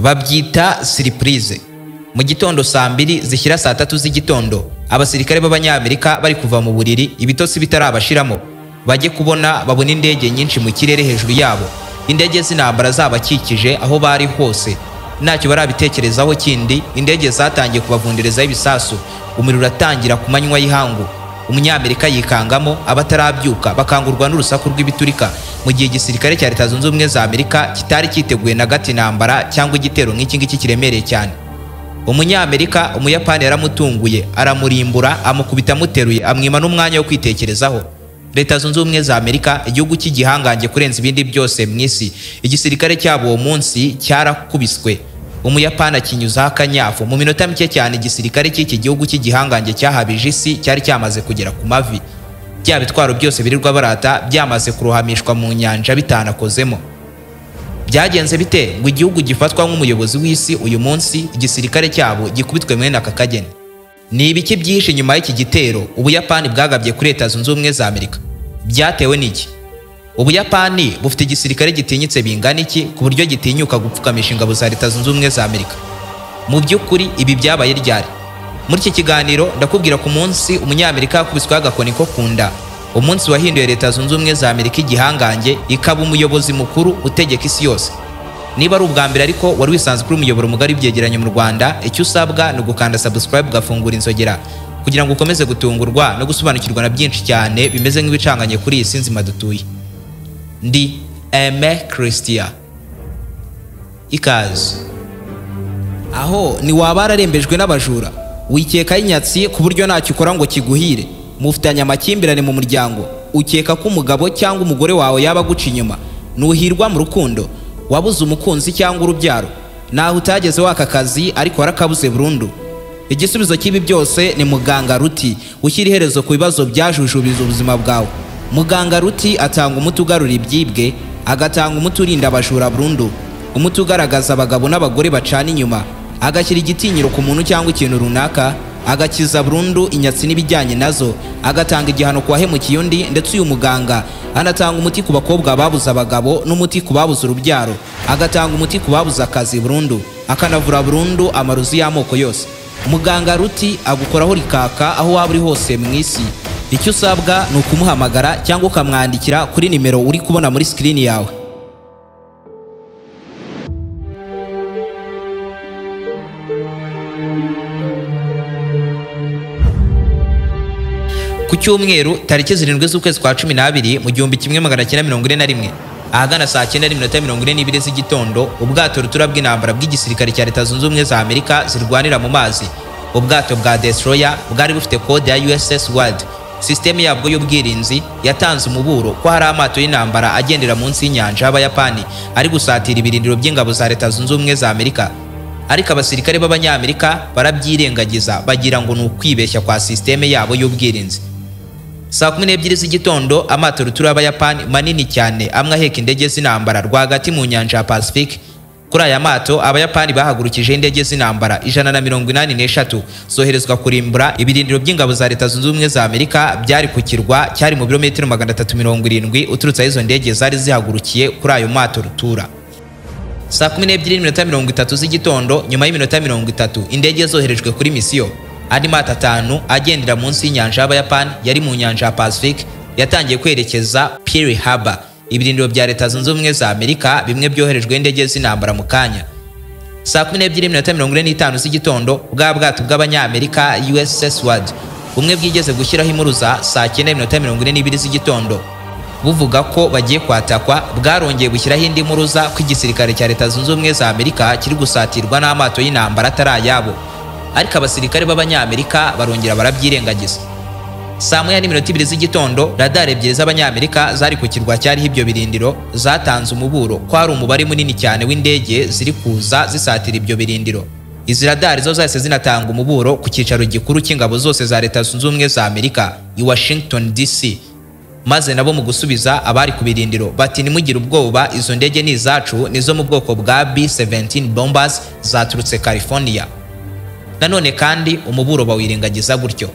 Babyita surprise. Mu gitondo saa 2 zishyira saa 3 z'igitondo, abasirikare b'Abanyamerika bari kuva mu buriri, ibitotsi bitarabashiramo, bajye kubona babona indege nyinshi mu kirere hejuru yabo. Indege z'intambara zabakikije aho bari hose, ntacyo barabitekerezaho kindi. Indege zatangiye kubavunderezaho ibisasu, umuriro uratangira ku manywa y'ihangu. Umunyamerika yikangamo, abatarabyuka bakangurwa n'urusaku rw'ibiturika, mu gihe igisirikare cya Leta Zunze Ubumwe za Amerika kitari cyiteguye na gato intambara cyangwa igitero nk'iki ngiki kiremereye cyane. Umunyamerika Umuyapani yaramutunguye, aramurimbura, amukubita amuteruye, amwima n'umwanya wo kwitekerezaho. Leta Zunze Ubumwe za Amerika, igihugu cy'igihangange kurenza ibindi byose mu isi, igisirikare cyabo uwo munsi cyarakubiswe. Umuyapani akinyuzaho akanyafu. Mu minota mike cyane igisirikare cy'iki gihugu cy'igihangange cyahabije isi cyari cyamaze kugera ku mavi. Bya bitwaro byose birirwa barata byamaze kurohamishwa mu nyanja bitanakozemo. Byagenze bite ngo igihugu gifatwa nk'umuyobozi w'isi uyu munsi igisirikare cyabo gikubitwe mwene aka kageni? Ni ibiki byihishe inyuma y'iki gitero Ubuyapani bwagabye kuri Leta Zunze Ubumwe za Amerika? Byatewe n'iki? Ubuyapani bufite igisirikare gitinyitse bingana iki ku buryo gitinyuka gupfukamisha ingabo za Leta Zunze Ubumwe za Amerika? Mu by'ukuri ibi byabaye ryari? Muri iki kiganiro ndakubwira ku munsi Umunyamerika yakubiswe agakoni ko ku nda, umunsi wahinduye Leta Zunze Ubumwe za Amerika igihangange, ikaba umuyobozi mukuru utegeka isi yose. Niba ari ubwa mbere ariko wari wisanzwe kuri umuyoboro mugari w'ibyegeranyo mu Rwanda, icyo usabwa ni ugukanda subscribe ugafungura inzogera kugira ngo ukomeze gutungurwa no gusobanukirwa na byinshi cyane bimeze nk'ibicanganye kuri iyi si nzima dutuye. Ndi Aime Christian. Ikaze. Aho ni waba wararembejwe n'abajura, wikeka inyatsi ku buryo ntacyo ukora ngo kiguhire, mufitanye amakimbirane mu muryango, ukeka ko umugabo cyangwa umugore wawe yaba aguca inyuma, nuhirwa mu rukundo, wabuze umukunzi cyangwa urubyaro, naho utageze waka kazi ariko warakabuze burundu. Igisubizo cy'ibi byose ni Muganga Ruti, ushyira iherezo ku bibazo byajujubiza ubuzima bwawe. Muganga Ruti atanga umuti ugarura ibyibwe, agatanga umuti urinda abajura burundu, umuti ugaragaza abagabo n'abagore bacana inyuma, agashyira igitinyiro ku muntu cyangwa ikintu runaka, agakiza burundu inyatsi n'ibijyanye nazo, agatanga igihano ku wahemukiye undi. Ndetse uyu muganga anatanga umuti ku bakobwa babuze abagabo n'umuti ku babuze urubyaro, agatanga umuti ku babuze akazi burundu, akanavura burundu amarozi y'amoko yose. Muganga Ruti agukoraho rikaka aho waba uri hose mu isi. Icyo usabwa ni ukumuhamagara cyangwa ukamwandikira kuri nimero uri kubona muri screen yawe. Ku cyumweru tariki 7 z'ukwezi kwa 12 mu 1941, ahagana saa 9:42 z'igitondo, ubwato rutura bw'intambara bw'igisirikare cya Leta Zunze Ubumwe za Amerika zirwanira mu mazi, ubwato bwa destroyer bwari bufite kode ya USS Ward, sisiteme yabwo y'ubwirinzi yatanze umuburo ko hari amato y'intambara agendera munsi y'inyanja y'Abayapani ari gusatira ibirindiro by'ingabo za Leta Zunze Ubumwe za Amerika. Ariko abasirikare b'Abanyamerika barabyirengagiza, bagira ngo ni ukwibeshya kwa sisiteme yabo y'ubwirinzi. Saa 12 z'igitondo, amato rutura y'Abayapani manini cyane amwe aheka indege z'intambara rwagati mu nyanja ya Pacific. Kuri aya mato Abayapani bahagurukije indege z'intambara 183 zoherezwa kurimbura ibirindiro by'ingabo za Leta Zunze Ubumwe za Amerika byari ku kirwa cyari mu birometero 370 uturutse aho izo ndege zari zihagurukiye kuri ayo mato rutura. Saa 12:30 z'igitondo, nyuma y'iminota 30 indege zoherejwe kuri misiyo, andi mato 5 agendera munsi y'inyanja y'Abayapani yari mu nyanja ya Pacific yatangiye kwerekeza Pearl Harbor, ibirindiro bya Leta Zunze Ubumwe za Amerika bimwe byoherejwe indege z'intambara mu kanya. Saa 12:45 z'igitondo, bwa bwato bw'Abanyamerika USS Ward bumwe bwigeze gushyiraho impuruza saa 9:42 z'igitondo buvuga ko bagiye kwatakwa, bwarongeye gushyiraho indi mpuruza ko igisirikare cya Leta Zunze Ubumwe za Amerika kiri gusatirwa n'amato y'intambara atari ayabo. Ariko abasirikare b'Abanyamerika barongera barabyirengagiza. Saa 1:02 z'igitondo, radar ebyiri z'Abanyamerika zari ku kirwa cyariho ibyo birindiro zatanze umuburo ko hari umubare munini cyane w'indege ziri kuza zisatira ibyo birindiro. Izi radar zo zahise zinatanga umuburo ku cyicaro gikuru cy'ingabo zose za Leta Zunze Ubumwe za Amerika i Washington DC, maze nabo mu gusubiza abari ku birindiro bati ntimugire ubwoba, izo ndege ni izacu, nizo mu bwoko bwa B-17 bombers zaturutse California. Nanone kandi umuburo bawirengagiza gutyo.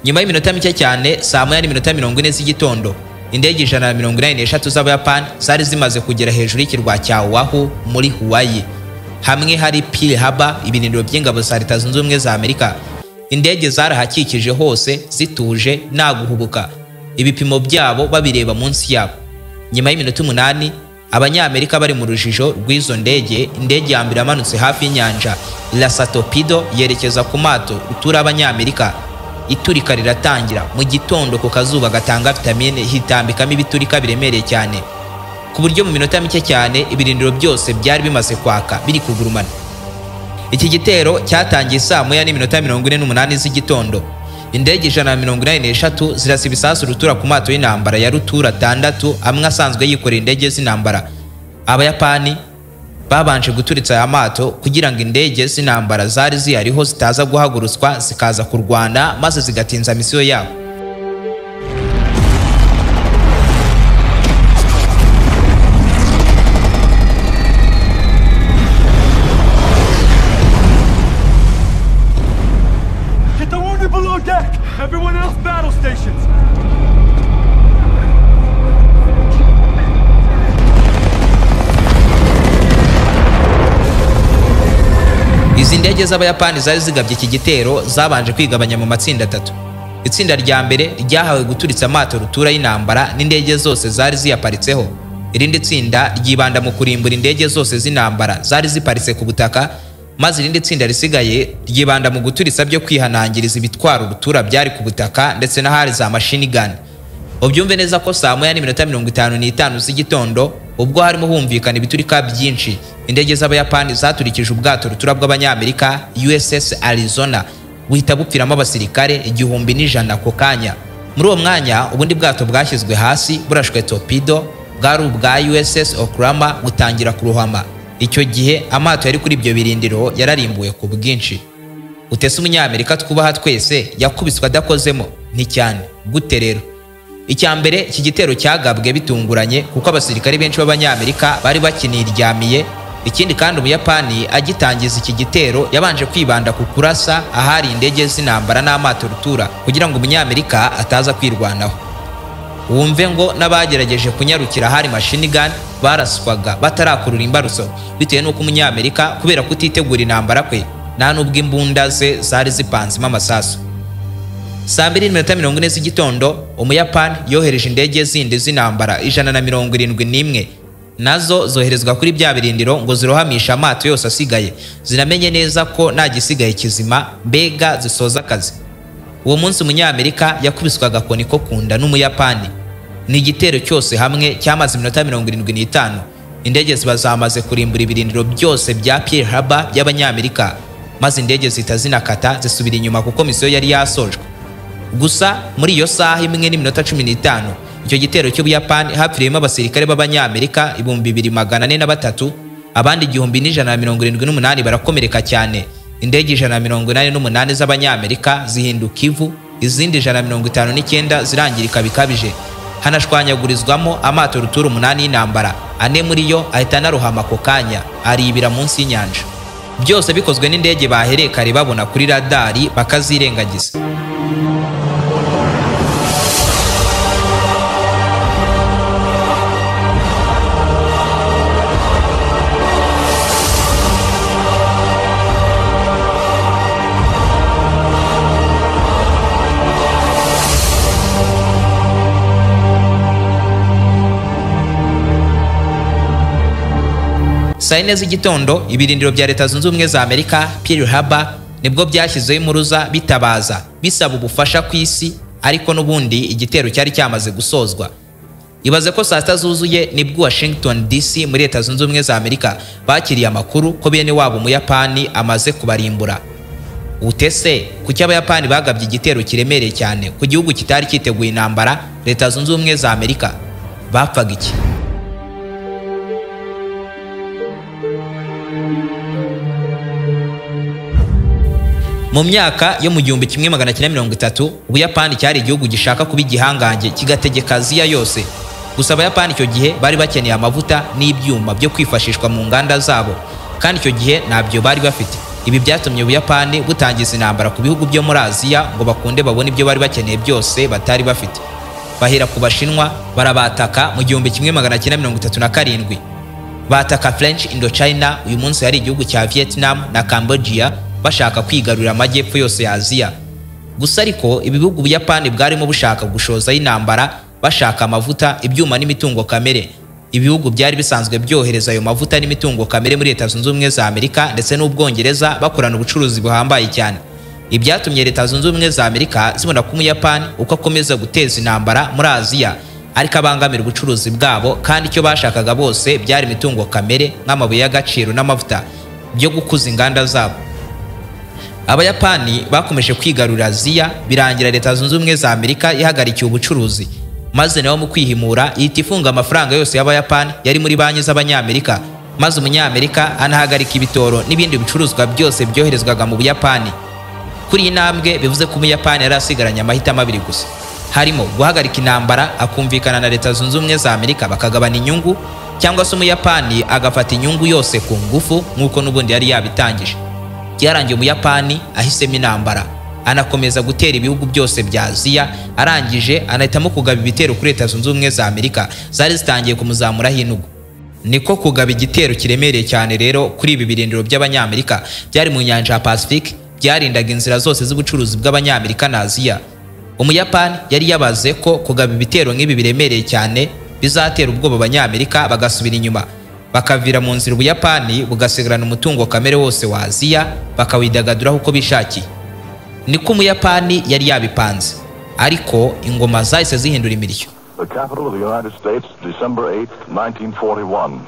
Nyuma y'iminota mike cyane, saa 1:40 z'igitondo, indege 183 z'Abayapani zari zimaze kugera hejuru y'ikirwa cya Oahu muri Hawaii. Hamwe hari Pearl Harbor, ibirindiro by'ingabo za Leta Zunze Ubumwe za Amerika. Indege zarahakikije hose zituje nta guhubuka, ibipimo byabo babireba munsi yabo. Nyuma y'iminota 8 Abanyamerika bari mu rujijo rw'izo ndege. Indege ya mbere yamanutse hafi y'inyanja irasa torpedo yerekeza ku mato rutura Abanyamerika. Iturika riratangira mu gitondo ku kazuba gatanga vitamine, hitambikamo ibiturika biremereye cyane ku buryo mu minota mike cyane ibirindiro byose byari bimaze kwaka biri kugurumana. Iki gitero cyatangiye saa 1:48 z'igitondo. Indege 183 zirasa ibisasu rutura ku mato y'intambara ya rutura 6 amwe asanzwe yikorera indege z'intambara. Abayapani babanje guturitsa aya mato kugira ngo indege z'intambara zari ziyariho zitaza guhagurutswa zikaza kurwana maze zigatinza misiyo yabo. Everyone else battle stations. Izi ndege z'Abayapani zari zigabye iki gitero zabanje kwigabanya mu matsinda 3. Itsinda rya mbere ryahawe guturitsa amato rutura y'intambara n'indege zose zari ziyaparitseho. Irindi tsinda ryibanda mu kurimbura indege zose z'intambara zari ziparitse ku butaka, maze irindi tsinda risigaye ryibanda mu guturitsa byo kwihanangiriza ibitwaro rutura byari ku butaka ndetse n'ahari za machine gun. Ubyumve neza ko saa 1:55 z'igitondo ubwo harimo humvikana ibiturika byinshi, indege z'Abayapani zaturikije ubwato rutura bw'Abanyamerika USS Arizona buhita bupfiramo abasirikare 1100 ako kanya. Muri uwo mwanya ubundi bwato bwashyizwe hasi burashwe torpedo bwari ubwa USS Oklahoma butangira kurohama. Icyo gihe amato yari kuri ibyo birindiro yararimbuwe ku bwinshi. Utese Umunyamerika twubaha twese yakubiswe adakozemo nti cyane. Gute rero? Icya mbere, iki gitero cyagabwe bitunguranye kuko abasirikare benshi b'Abanyamerika bari bakiniryamiye. Ikindi kandi Umuyapani agitangiza iki gitero yabanje kwibanda ku kurasa ahari indege z'intambara n'amato rutura kugira ngo Umunyamerika ataza kwirwanaho. Wumve ngo n'abagerageje kunyarukira ahari machine gun baraswaga batarakurura imbarutso, bitewe n'uko Umunyamerika kubera kutitegura intambara kwe nta nubwo imbunda ze zari zipanzemo amasasu. Saa 2:40 z'igitondo Umuyapani yohereje indege zindi z'intambara 171 nazo zoherezwa kuri bya birindiro ngo zirohamishe amato yose asigaye, zinamenye neza ko nta gisigaye kizima, mbega zisoza akazi. Uwo munsi Umunyamerika yakubiswe agakoni ko kunda n'Umuyapani. Ni igitero cyose hamwe cyamaze iminota 75. Indege ziba zamaze kurimbura ibirindiro byose bya Pearl Harbor by'Abanyamerika, maze indege zihita zinakata zisubira inyuma kuko misiyo yari yasojwe. Gusa muri iyo saha 1:15 icyo gitero cy'Ubuyapani hapfiriyemo abasirikare b'Abanyamerika 2403, abandi 1178 barakomereka cyane. Indege 188 z'Abanyamerika zihinduka ivu, izindi 159 zirangirika bikabije. Hanashwanyagurizwamo amato rutura 8 y'intambara, 4 muri yo ahita anarohama ako kanya aribira munsi y'inyanja. Byose bikozwe n'indege bahereye kare babona kuri radari bakazirengagiza. Saa 4 z'igitondo ibirindiro bya Leta Zunze Ubumwe za Amerika Pearl Harbor nibwo byashyizeho impuruza bitabaza bisaba ubufasha ku isi, ariko n'ubundi igitero cyari cyamaze gusozwa. Ibaze ko saa 6 zuzuye nibwo Washington DC muri Leta Zunze Ubumwe za Amerika bakiriye amakuru ko bene wabo Umuyapani amaze kubarimbura. Utese kuki Abayapani bagabye igitero kiremereye cyane ku gihugu kitari cyiteguye intambara Leta Zunze Ubumwe za Amerika? Bapfaga iki? Mu myaka yo mu 1930 Ubuyapani cyari igihugu gishaka kuba igihangange kigategeka Aziya yose. Gusa Abayapani icyo gihe bari bakeneye amavuta n'ibyuma byo kwifashishwa mu nganda zabo, kandi icyo gihe ntabyo bari bafite. Ibi byatumye Ubuyapani butangiza intambara ku bihugu byo muri Aziya ngo bakunde babone ibyo bari bakeneye byose batari bafite. Bahera ku Bashinwa barabataka mu 1937. Bataka French Indochina, uyu munsi hari igihugu cya Vietnam na Cambodia, bashaka kwigarurira amajyepfo yose ya Aziya. Gusa ariko ibi bihugu Ubuyapani bwarimo bushaka gushozaho intambara, bashaka amavuta, ibyuma n'imitungo kamere. Ibihugu byari bisanzwe byohereza ayo mavuta n'imitungo kamere muri Leta Zunze Ubumwe za Amerika ndetse n'Ubwongereza bakorana ubucuruzi buhambaye cyane. Ibyatumye Leta Zunze Ubumwe za Amerika zibona ko Umuyapani uko akomeza guteza intambara muri Aziya ariko abangamira ubucuruzi bwabo, kandi icyo bashakaga bose byari imitungo kamere nk'amabuye y'agaciro n'amavuta byo gukuza inganda zabo. Abayapani bakomeje kwigarurira Aziya, birangira Leta Zunze Ubumwe za Amerika ihagarikiye ubucuruzi, maze nawe mu kwihimura ihita ifunga amafaranga yose y'Abayapani yari muri banki z'Abanyamerika, maze Umunyamerika anahagarika ibitoro n'ibindi bicuruzwa byose byoherezwaga mu Buyapani. Kuri iyi ntambwe bivuze ko Umuyapani yari asigaranye amahitamo abiri gusa, harimo guhagarika intambara akumvikana na Leta Zunze Ubumwe za Amerika bakagabana inyungu, cyangwa se Umuyapani agafata inyungu yose ku ngufu nk'uko n'ubundi yari yabitangije. Byarangiye Umuyapani ahisemo intambara, anakomeza gutera ibihugu byose bya Aziya, arangije anahitamo kugaba ibitero kuri Leta Zunze Ubumwe za Amerika zari zitangiye kumuzamuraho inugu. Niko kugaba igitero kiremereye cyane rero kuri ibi birindiro by'Abanyamerika byari mu nyanja ya Pacific, byarindaga inzira zose z'ubucuruzi bw'Abanyamerika na Aziya. Umuyapani yari yabaze ko kugaba ibitero nk'ibi biremereye cyane bizatera ubwoba Abanyamerika bagasubira inyuma, bakavira mu nzira Ubuyapani bugasigarana umutungo kamere wose wa Aziya bakawidagaduraho uko bishakiye. Niko Umuyapani yari yabipanze, ariko ingoma zahise zihindura imirishyo. The capital of the United States, December 8, 1941.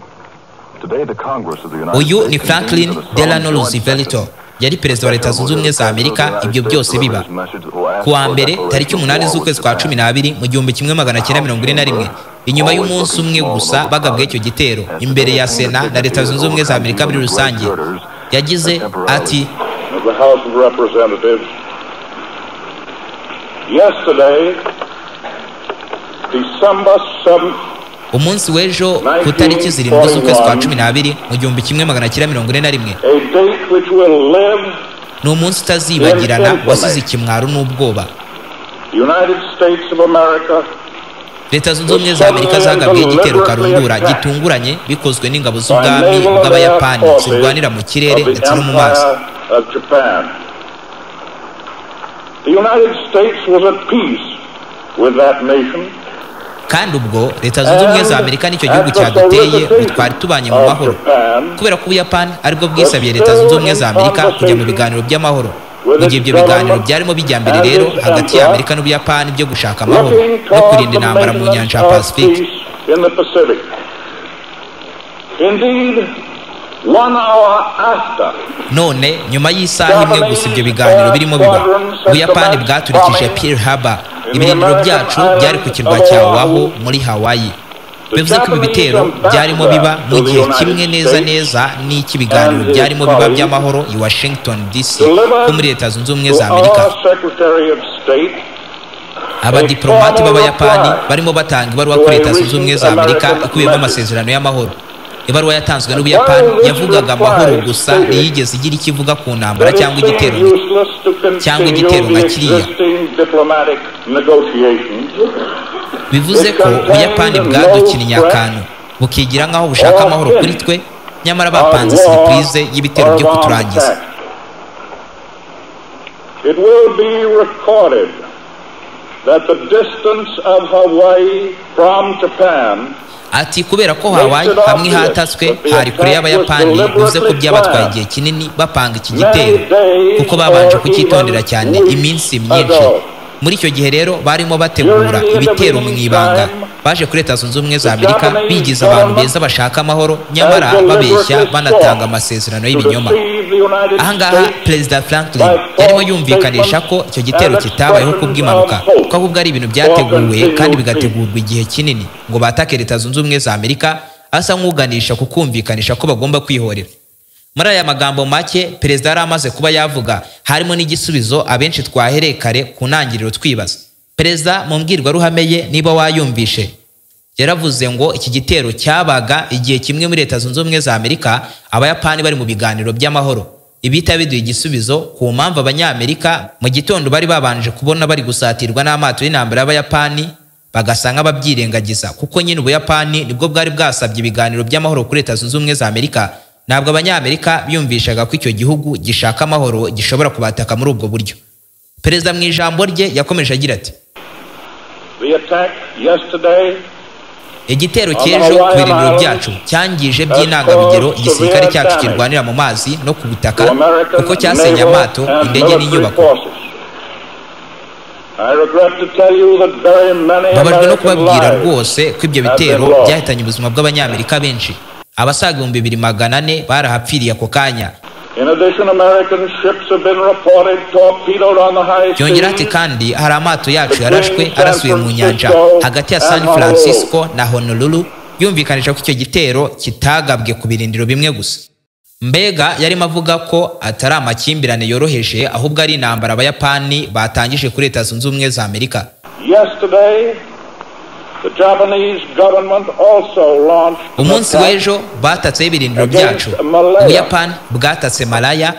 Today the Congress of the United Uyu ni States Franklin convenes in a Delano solemn joint Roosevelt, session. yari perezida wa Leta Zunze Ubumwe za Amerika ibyo byose biba ku wa mbere tariki 8 z'ukwezi kwa 12 mu 1941, inyuma y'umunsi umwe gusa bagabwe icyo gitero imbere ya Sena na Leta Zunze Ubumwe za Amerika muri rusange. Yagize ati: of the House of Representatives. Yesterday, December 7th, Umunsi w'ejo ku tariki 7 z'ukwezi kwa 12 mu 1941, a date which will live ni umunsi utazibagirana wasize ikimwaro n'ubwoba. the United States of America Leta Zunze Ubumwe za Amerika zagabwe igitero karundura gitunguranye bikozwe n'ingabo by z'ubwami naval and air bw'Abayapani forces zirwanira mu kirere of the ndetse no mu mazi. Empire of Japan. The United States was at peace with that nation. Kandi ubwo Leta Zunze Ubumwe za Amerika nicyo gihugu cyaduteye, ngo twari tubanye mu mahoro, kubera ko Ubuyapani aribwo bwisabiye Leta Zunze Ubumwe za Amerika kujya mu biganiro by'amahoro. Mu gihe ibyo biganiro byarimo bijya mbere rero hagati ya Amerika n'Ubuyapani byo gushaka amahoro Looking no toward kurinda the intambara mu maintenance nyanja ya of Pacific. peace in the Pacific. Indeed, 1 hour after None nyuma y'isaha imwe gusa ibyo biganiro birimo biba, Ubuyapani bwaturikije Pearl Harbor, ibirindiro byacu byari ku kirwa cya Oahu muri Hawaii. Bivuze ko ibi bitero byarimo biba mu gihe kimwe neza neza n'icy'ibiganiro byarimo biba by'amahoro i Washington DC ho muri Leta Zunze Ubumwe to za Amerika. our Secretary of State Abadiplomati b'Abayapani barimo batanga ibaruwa kuri Leta Zunze Ubumwe za Amerika ikubiyemo amasezerano y'amahoro. Ibaruwa yatanzwe n'Ubuyapani yavugaga amahoro gusa, ntiyigeze igira icyo ivuga ku ntambara that it cyangwa seemed igitero useless to cyangwa continue igitero the nka kiriya. existing diplomatic negotiations. Bivuze ko Ubuyapani bwadukinnye akantu bukigira nk'aho bushaka amahoro kuri twe, nyamara bapanze of war siripurize y'ibitero or byo of armed kuturangiza. attack. It will be recorded that the distance of Hawaii from Japan Ati kubera ko Hawaii hamwe hatatswe hari kure y'Abayapani, bivuze ko byabatwaye igihe kinini bapanga iki gitero, kuko babanje kucyitondera cyane iminsi myinshi. Muri icyo gihe rero barimo bategura ibitero mu ibanga, baje kuri Leta Zunze Ubumwe za Amerika bigize abantu beza bashaka amahoro, nyamara babeshya banatanga amasezerano to y'ibinyoma. deceive the United Ahangaha States Perezida Franklin yarimo yumvikanisha ko icyo gitero kitabayeho kubw'impanuka, ko ahubwo ari ibintu byateguwe kandi bigategurwa igihe kinini ngo batake Leta Zunze Ubumwe za Amerika, asa nk'uganisha ku kumvikanisha ko bagomba kwihorera. Muri aya magambo make perezida yari amaze kuba yavuga harimo n'igisubizo abenshi twahereye kare ku ntangiriro twibaza. Perezida mu mbwirwaruhame ye, niba wayumvishe, yaravuze ngo iki gitero cyabaga igihe kimwe muri Leta Zunze Ubumwe za Amerika Abayapani bari mu biganiro by'amahoro. Ibihita biduha igisubizo ku mpamvu Abanyamerika mu gitondo bari babanje kubona bari gusatirwa n'amato y'intambara y'Abayapani, bagasa nk'ababyirengagiza, kuko nyine Ubuyapani nibwo bwari bwasabye ibiganiro by'amahoro kuri Leta Zunze Ubumwe za Amerika. Ntabwo Abanyamerika biyumvishaga ko icyo gihugu gishaka amahoro gishobora kubataka muri ubwo buryo. Perezida mu ijambo rye yakomeje agira ati: The attack yesterday Igitero cy'ejo ku birindiro byacu cyangije by'intangarugero igisirikare cyacu kirwanira mu mazi no ku butaka, to American kuko cyasenye naval amato, and indege military n'inyubako. forces. I regret to tell you that very many Mbabajwe no American kubabwira lives rwose ko ibyo have been bitero lost. byahitanye ubuzima bw'Abanyamerika benshi. Abasaga 2400 barahapfiriye ako kanya. In addition, American ships have been reported torpedoed on the high Yongera ati seas. kandi hari amato yacu yarashwe arasuye mu nyanja hagati ya San Francisco na Honolulu. Yumvikanisha ko icyo gitero kitagabwe ku birindiro bimwe gusa. Mbega yarimo avuga ko atari amakimbirane yoroheje, ahubwo ari intambara Abayapani batangije kuri Leta Zunze Ubumwe za Amerika. Yesterday, the Japanese government also launched an Umunsi attack w'ejo batatseho ibirindiro byacu. Ubuyapani bwatatse Malaya.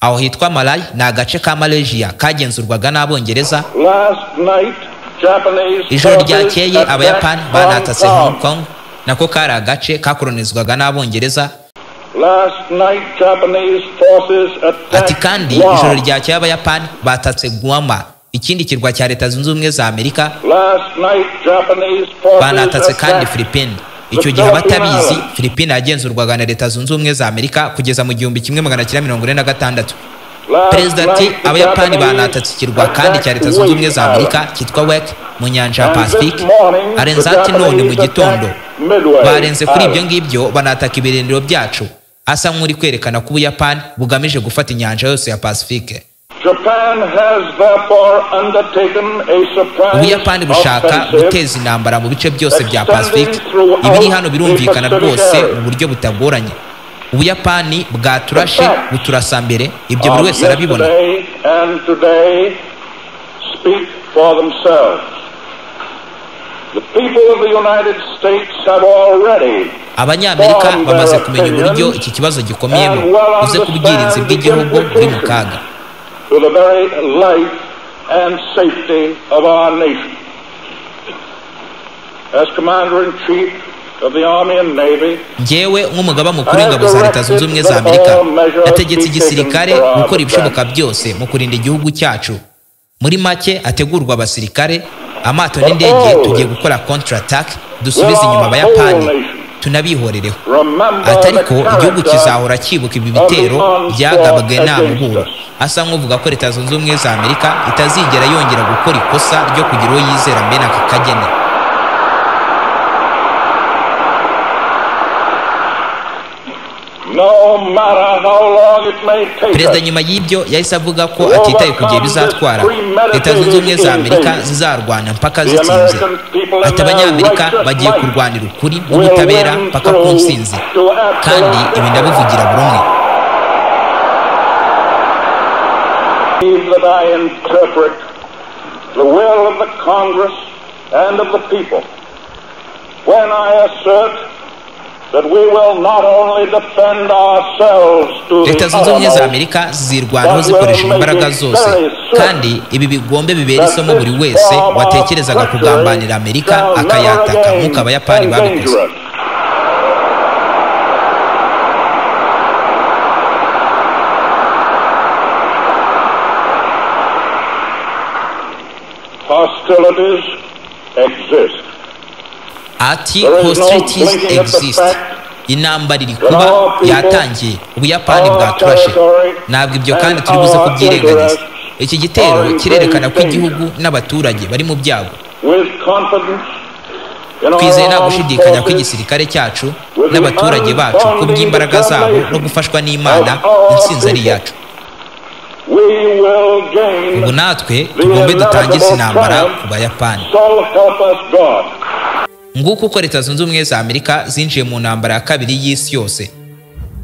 Aho hitwa Malaya ni agace ka Malaysia kagenzurwaga n'Abongereza. Last night, Japanese Ijoro forces ryakeye attacked Abayapani Hong banatatse Kong. Hong Kong, nako kari agace kakolonizwaga n'Abongereza. Last night, Japanese forces Ati attacked kandi Guam. ijoro ryakeye Abayapani batatse Guam, ikindi kirwa cya Leta Zunze Ubumwe za Amerika. Last night, Japanese forces Banatatse kandi attacked Philippines. Icyo gihe abatabizi, Philippines yagenzurwaga na Leta Zunze Ubumwe za Amerika kugeza mu 1946. Last Perezida ati night, the Abayapani Japanese banatatse ikirwa kandi cya Leta Zunze Ubumwe za attacked Amerika cyitwa Wake mu nyanja ya And this Pacific. morning, the Arenze ati none mu Japanese gitondo attacked Midway barenze kuri ibyo Island. ngibyo banataka ibirindiro byacu. Asa nk'uri kwerekana ko Ubuyapani bugamije gufata inyanja yose ya Pacifique. Japan has therefore undertaken a surprise Ubuyapani bushaka offensive guteza intambara mu bice byose bya Pacifique. Ibiri hano birumvikana rwose mu buryo butagoranye. Ubuyapani bwaturashe buturasa mbere, ibyo buri of wese arabibona. yesterday and today speak for themselves. The people of the United States have already Abanyamerika bamaze kumenya uburyo iki kibazo gikomeyemo, uze ko ubwirinzi bw'igihugu buri mu kaga. to the very life and safety of our nation. As Commander-in-Chief of the Army and Navy, Njyewe nk'umugaba mukuru w'ingabo za Leta Zunze Ubumwe za Amerika nategetse igisirikare gukora ibishoboka byose mu kurinda igihugu cyacu. Muri make, hategurwa abasirikare, amato n'indege. Tugiye gukora counter attack, dusubize inyuma Abayapani, tunabihorereho. remember Ati the ariko igihugu character kizahora cyibuka ibi bitero byagabwe nta muburo. Asa nk'uvuga ko Leta Zunze Ubumwe za Amerika itazigera yongera gukora ikosa ryo kugira uwo yizera mbene aka kageni. No matter how long it may take Perezida us, nyuma y'ibyo yahise avuga ko atitaye ku gihe bizatwara, Leta Zunze Ubumwe za Amerika zizarwana mpaka zitsinze. Ati Abanyamerika bagiye kurwanira ukuri n'ubutabera mpaka ku ntsinzi, kandi ibi ndabivugira buri umwe. believe that I interpret the will of the Congress and of the people when I assert that we will not only defend ourselves to the Leta Zunze Ubumwe za uttermost, Amerika zizirwanaho zikoresheje imbaraga zose, kandi ibi bigombe bibera that isomo buri this wese form of watekerezaga treachery kugambanira Amerika shall never akayataka again nk'uko Abayapani endanger babikoze. us. Hostilities exist. Ati hostilities exist, intambara iri kuba, yatangiye. Ubuyapani bwaturashe, ntabwo ibyo kandi turi buze kubyirengagiza. Iki gitero kirerekana ko igihugu n'abaturage bari mu byago. With confidence in our Twizeye nta armed gushidikanya ko forces, igisirikare cyacu n'abaturage bacu, kubw'imbaraga zabo no gufashwa n'Imana, intsinzi ari iyacu. we will gain Ubu natwe tugombe dutangize intambara ku Bayapani. So help us God. Nguko uko Leta Zunze Ubumwe za Amerika zinjiye mu ntambara ya kabiri y'isi yose.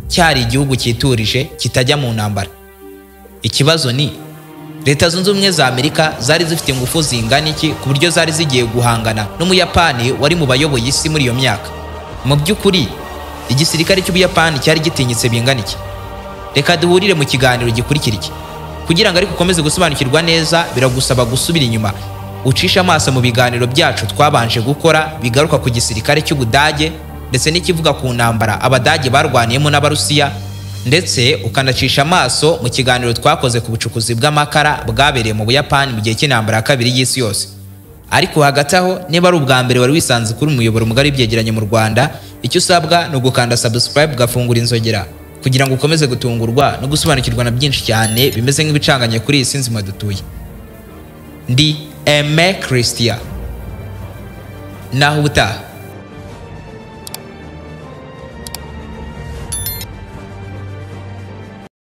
Cyari igihugu cyiturije kitajya mu ntambara. Ikibazo ni: Leta Zunze Ubumwe za Amerika zari zifite ingufu zingana iki ku buryo zari zigiye guhangana n'Umuyapani wari mu bayoboye isi muri iyo myaka? Mu by'ukuri igisirikare cy'Ubuyapani cyari gitinyitse bingana iki? Reka duhurire mu kiganiro gikurikira iki. Kugira ngo ariko ukomeze gusobanukirwa neza, biragusaba gusubira inyuma Ucisha amaso mu biganiro byacu twabanje gukora bigaruka ku gisirikare cy'Ubudage, ndetse n'ikivuga ku ntambara Abadage barwaniyemo n'Abarusiya, ndetse ukanacisha amaso mu kiganiro twakoze ku bucukuzi bw'amakara bwabereye mu Buyapani mu gihe cy'intambara ya kabiri y'isi yose. Ariko hagati aho, niba ari ubwa mbere wari wisanze kuri umuyoboro mugari w'ibyegeranyo mu Rwanda, icyo usabwa ni ugukanda subscribe, ugafungura inzogera kugira ngo ukomeze gutungurwa no gusobanukirwa na byinshi cyane bimeze nk'ibicanganye kuri iyi si nzima dutuye. Ndi Aime Christian, naho ubutaha.